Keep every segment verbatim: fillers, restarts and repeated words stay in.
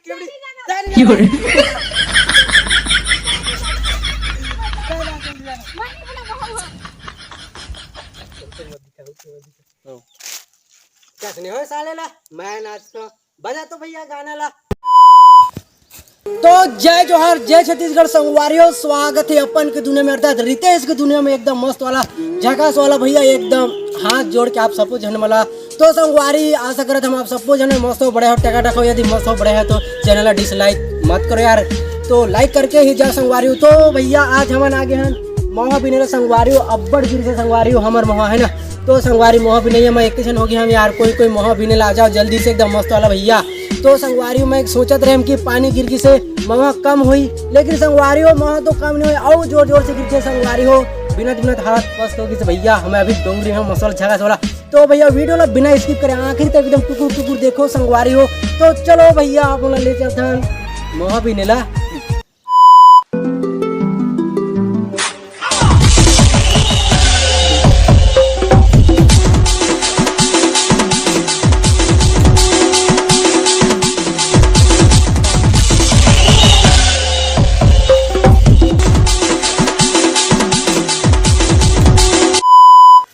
कस नहीं हो साले ला, मैं नाचता। बजा तो भैया गाना ला। तो जय जोहार, जय छत्तीसगढ़ संगवारी हो, स्वागत है अपन के दुनिया में, अर्थात रितेश के दुनिया में। एकदम मस्त वाला, झकास वाला भैया, एकदम हाथ जोड़ के आप सबो झन मला। तो संगवारी, आशा करत हम आप सबो झन मस्त हो, बड़े हो, टकाटक हो। यदि मस्त हो, बड़े हो तो चैनल ला डिसलाइक मत करो यार, तो लाइक करके ही जा संगवारी हो। तो भैया, आज हमन आगे हन मौहा बिनेला संगवारी हो, अब्बड़ गिर से संगवारी हो हमर मौहा, है ना। तो संगवारी, मौहा बिनइया में एक झन होगे हम यार, कोई कोई मौहा बिनेला आ जाओ जल्दी से, एकदम मस्त वाला भैया। तो संगवारी हो, मैं सोचत रहे हम कि पानी गिर गिर से मौहा कम हुई, लेकिन संगवारी हो, मौहा तो कम नहीं हुई, अउ जोर जोर से गिर गिर से संगवारी हो, बिनत बिनत हालत पस्त होगी से भैया। हमें अभी डोंगरी में मसल झगड़ा से वाला। तो भैया, वीडियो ला बिना स्किप करे आखिरी तक एकदम टुकुर टुकुर देखो संगवारी हो। तो चलो भैया, आप मन ला ले चलथन मौहा बिनेला।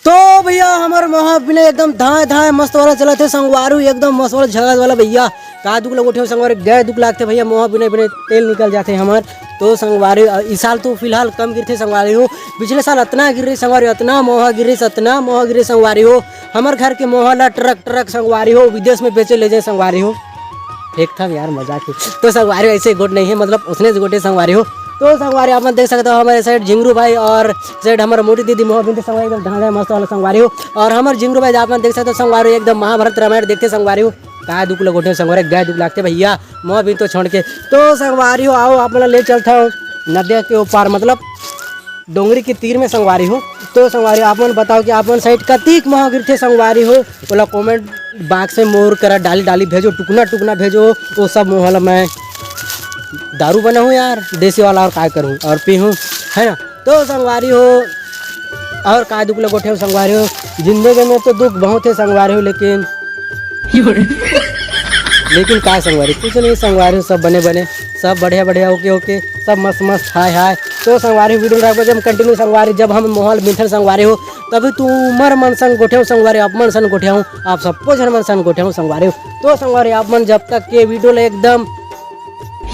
तो भैया, हमर मौहा बिने एकदम धाए धाए मस्त वाला चलत हे संगवारी हो, एकदम मस्त वाला झकास वाला भैया। का दुख लगोठे हो संगवारी, गए दुख लागथे भैया, मौहा बिने बिने तेल निकल जाथे हमर। तो संगवारी, अ, इस साल तो फिलहाल कम गिरथे संगवारी हो, पिछले साल अतना गिर रही संगवारी हो, अतना मौहा गिर रही, अतना मौहा गिर रही संगवारी हो। हमर घर के मौहा ला ट्रक ट्रक संगवारी हो, विदेश में बेचे ले जाए संगवारी हो। फेंक था यार, मजाक ही। तो संगवारी हो, ऐसे गोठ नहीं है, मतलब उसने से गोठे संगवारी हो। तो संगवारी हो, आप मन देख सकते हो, हमारे साइड झिंगरू भाई और साइड हमारे मोटी दीदी मौहा बिनथे संगवारी, एकदम धांधा मस्त वाला संगवारी हो। और हमारे झिंगरू भाई, आप मन देख सकते हो संगवारी हो, एकदम महाभारत रामायण देखथे संगवारी हो। का दुख लगोठे संगवारी, गए दुख लागथे भैया, मौहा बिन तो छोड़ के। तो संगवारी हो, आओ आप मन ला ले चलता हूँ नदिया के ऊपर, मतलब डोंगरी के तीर में संगवारी हो। तो संगवारी हो, आप मन बताओ कि आप मन साइड कतिक मौहा गिरथे संगवारी हो, ओला कमेंट बॉक्स में मोर करा डाली डाली भेजो, टुकना टुकना भेजो। वो सब मौहा ला मैं दारू बनाहूँ यार देसी वाला, और काय करूँ और पीहूँ, है ना। तो संगवारी हो, और का दुख लगोठे हो संगवारी हो, जिंदगी में तो दुख बहुत है संगवारी हो, लेकिन लेकिन का संगवारी, कुछ नहीं संगवारी हो, सब बने बने, सब बढ़िया बढ़िया, ओके ओके, सब मस्त मस्त, हाय हाय। तो संगवारी हो, वीडियो रखबे जब कंटिन्यू संगवारी, जब हम मौहा बिनथन संगवारी हो, तभी तुमर मन सन गोठे हो संगवारी, आप मन सन गोठे हो, आप सबको झन मन सन गोठे हो संगवारी हो। तो संगवारी हो, आप मन जब तक के वीडियो ला एकदम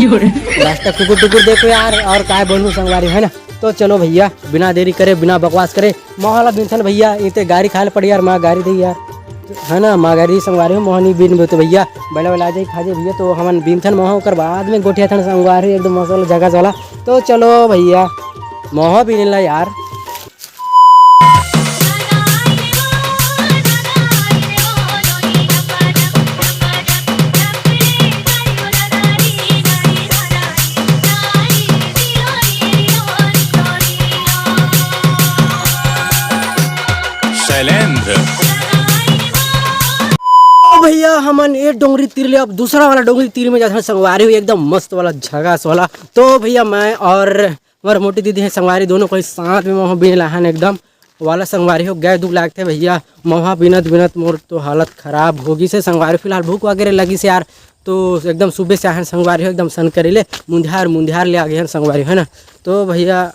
लास्ट तक टुकुर टुकुर देखो यार, और काय बोलूँ संगवारी हो, है ना। तो चलो भैया, बिना देरी करे, बिना बकवास करे, मौहा ला बिनथन भैया, इते गारी खाए ल पड़ी यार, माँ गारी दे यार, है ना, माँ गारी संगवारी हो, मौहा नहीं बिनबे तो भैया, बड़ा वाला आ जाए खा जाए भैया। तो हमन बिनथन मौहा, ओकर बाद में गोठियाथन संगवारी हो, एकदम मस्त वाला झकास वाला। तो चलो भैया, मौहा बिनेला यार। शैलेंद्र। तो भैया, हमन ए डोंगरी तीर ले अब दूसरा वाला डोंगरी तीर में जाथन संगवारी हो, एकदम मस्त वाला, झकास वाला। तो भैया, मैं और हमारे मोटी दीदी है संगवारी, दोनों कोई साथ में मौहा बिने लाहन एकदम वाला संगवारी हो। गए दुख लागथे भैया, मौहा बिनत बिनत मोर तो हालत खराब होगी से संगवारी। फिलहाल भूख वगैरह लगी से यार, तो एकदम सुबह से आहन संगवारी हो, एकदम सन करी ले मुंधियार मुंधियार ले आ गए हैं संगवारी, है ना। तो भैया,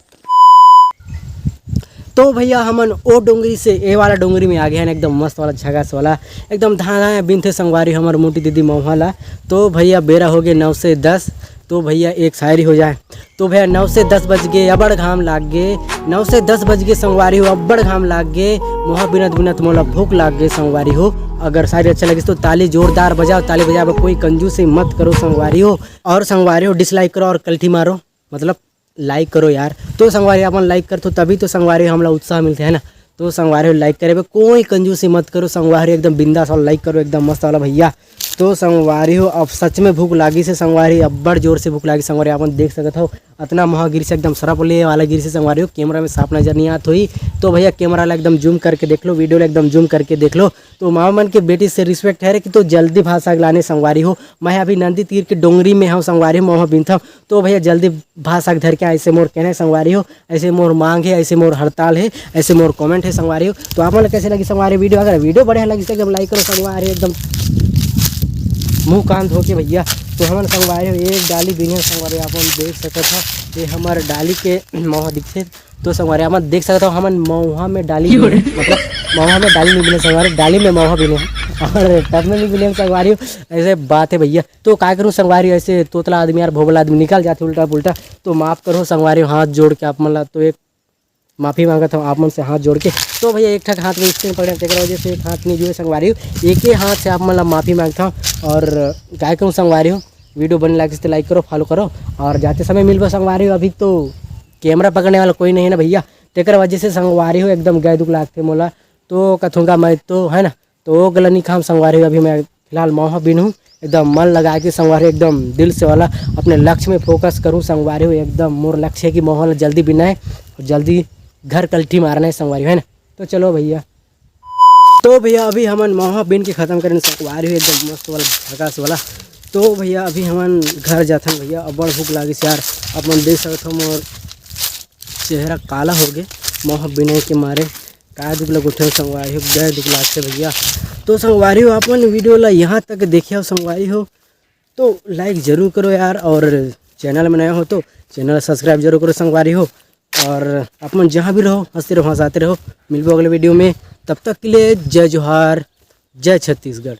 तो भैया, हमन ओ डोंगरी से ए वाला डोंगरी में आ गए हैं, एकदम मस्त वाला, झकास वाला, एकदम धांधा बिनथे संगवारी हमर मोटी दीदी मौहा ला। तो भैया, बेरा हो गए नौ से दस। तो भैया, एक शायरी हो जाए। तो भैया, नौ से दस बज गए, अबड़ घाम लाग गए। नौ से दस बज गए संगवारी हो, अबड़ घाम लाग गए। मौहा बिनत बिनत मोला भूख लाग गए संगवारी हो। अगर शायरी अच्छा लगिस तो ताली जोरदार बजाओ, ताली बजाए बर कोई कंजूसी मत करो संगवारी हो। और संगवारी हो, डिसलाइक करो और कल्ठी मारो, मतलब लाइक करो यार। तो संगवारी, अपन लाइक करथो तभी तो संगवारी हमला उत्साह मिलथे, है ना। तो संगवारी हो, लाइक करे बर कोई कंजूसी मत करो संगवारी, एकदम बिंदास वाला लाइक करो, एकदम मस्त वाला भैया। तो संगवारी हो, अब सच में भूख लागी से संगवारी, अब्बड़ जोर से भूख लागी संगवारी। अपन देख सकत हो, अतना महा गिरी से एकदम सरप ले वाला गिरी से संगवारी हो, कैमरा में साफ नजर नहीं आत होई। तो भैया, कैमरा ला एकदम जूम करके देख लो, वीडियो ला एकदम जूम करके देख लो। तो मामा मन के बेटी से रिस्पेक्ट है रे कि तो जल्दी भात साग लाने संगवारी हो। मैं अभी नंदी तीर के डोंगरी में हूँ संगवारी हो, मौहा बिनथव। तो भैया, जल्दी भात साग धर के ऐसे मोर कहने संगवारी हो, ऐसे मोर मांग है, ऐसे मोर हड़ताल है, ऐसे मोर कमेंट है संगवारी हो। तो आप मन ला कैसे लगी संगवारी वीडियो? अगर वीडियो बढ़िया लगी तो एकदम लाइक करो संगवारी, एकदम मुंह कान धो के भैया। तो हमन संगवारी हो एक डाली बिने संगवारी, आप मन देख सकत हो, ये हमर डाली के मौहा दिखथे। तो संगवारी आप मन देख सकत हो, हमन मौहा में डाली बिने, मतलब मौहा में डाली नहीं बिने संगवारी, डाली में मौहा बिने, और टब में नहीं बिने संगवारी हो। ऐसे बात है भैया। तो का करूँ संगवारी हो, ऐसे तोतला आदमी यार, भोबला आदमी निकल जाथे उल्टा पुल्टा, तो माफ करो संगवारी हो, हाथ जोड़ के आप मन ला तो एक माफी मांगत हूँ आप मन से हाथ जोड़ के। तो भैया एक ठक हाथ में स्क्रीन पकड़े, तेकर वजह से एक हाथ नहीं जुए संगवारी हो, एक ही हाथ से आप मन ला माफी मांगता हूँ। और काय कहूँ संगवारी हो, वीडियो बने लागिस तो लाइक करो, फॉलो करो, और जाते समय मिलबो संगवारी हो। अभी तो कैमरा पकड़ने वाला कोई नहीं है ना भैया, तेकर वजह से संगवारी हो एकदम गए दुख लागथे मोला। तो कथूंगा मैं तो, है ना, तो वो गला नहीं खाम संगवारी हो। अभी मैं फिलहाल मौहा बिनहूँ, एकदम मन लगा के संगवारी हो, एकदम दिल से वाला अपने लक्ष्य में फोकस करूँ संगवारी हो। एकदम मोर लक्ष्य है कि मौहा ला जल्दी बिनना है और जल्दी घर कल्ठी मारना है संगवारी हो, है ना। तो चलो भैया, तो भैया अभी हमन मौहा बिन के खत्म करें संगवारी हो, एकदम मस्त वाला, झकास वाला। तो भैया अभी हमन घर जाथन भैया, अब्बड़ भूख लागिस यार, आप मन देख सकत हो मोर चेहरा काला हो गे मौहा बिने के मारे। का दुख लग उठे संगवारी हो, गए दुख लागथे भैया। तो संगवारी हो, आप मन वीडियो ला यहाँ तक देखे हो संगवारी हो, तो लाइक जरूर करो यार, और चैनल में नया हो तो चैनल सब्सक्राइब जरूर करो संगवारी हो। और आप मन जहाँ भी रहो, हंसते रहो, हंसाते रहो। मिलबो अगले वीडियो में, तब तक के लिए जय जोहार, जय छत्तीसगढ़।